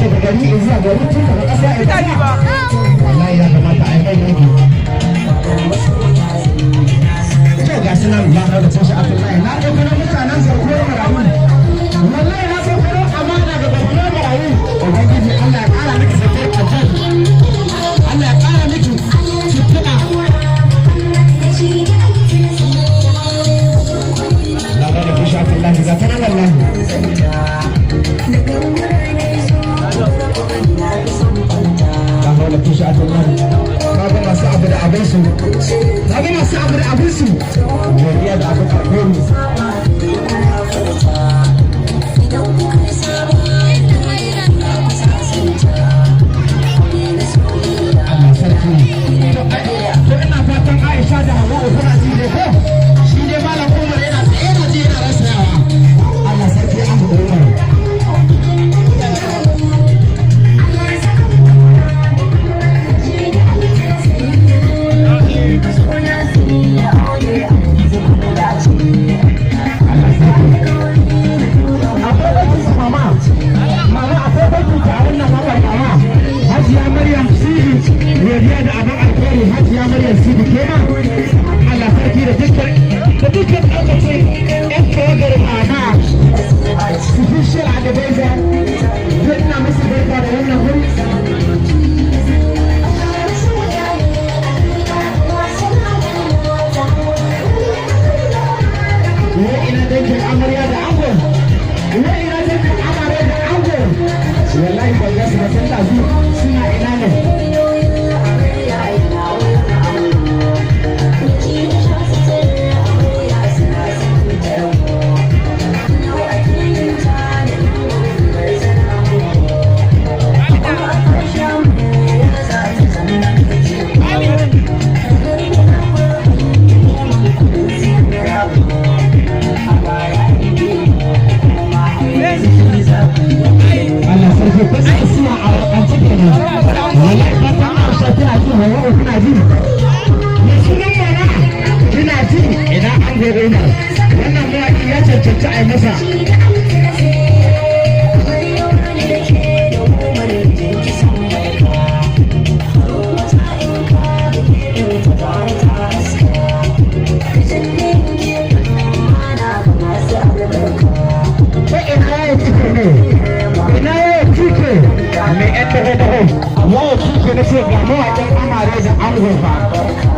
Daga gari zuwa gari, tun daga ƙasa ya wallahi ya kamata a yi mai dangi. To, ga su nan ba da sun sha'afin layi. Na ɗauko na mutanen garkuwar marayu. Wallahi na ɗauko amana ga garkuwar marayu. Ubangiji Allah ya ƙara miki sakar ajal, Allah ya ƙara miki fitina. La ba da sha'afin layi, ga ta nan wallahi. La haula fi sha'afin layi. Ka ga masu abu da abin su, ka ga masu abu da abin su, godiya da abin alheri. Allah sarki. To, ina fatan Aisha da Hawwa kuna ji ne ko? Shi ne Malam Umar yana tsaye, yana ji, yana rasa yawa. Allah sarki, an Umar. Allah sarki. Akwai banki, mama. Mama, akwai banki ta a wannan wakar, mama. Hajiya Maryam Sidi, godiya da abin alheri. Hajiya Maryam Sidi kenan. Allah sarki, da dukkan ɗaukacin 'yan tawagar mama. Special advisor, duk ina musu barka da wannan wuri. Wai ina dangin amarya da ango? Wai ina dangin amare da ango? Wallahi ban gasu ba tun ɗazu. Suna ina ne? Allah sarki, ko suka siya a wakance kenan. Wallahi fatan Aisha kina ji, Hawwa kuna ji. Me sunan mana? Kina ji, ina an gobe Umar. Wannan mawaƙi ya cancanci a yi masa. Ko ina ya cike ne? Ina ya cike? Me yan taho taho? Ya cike na ce ga mawaƙin amare da ango fa.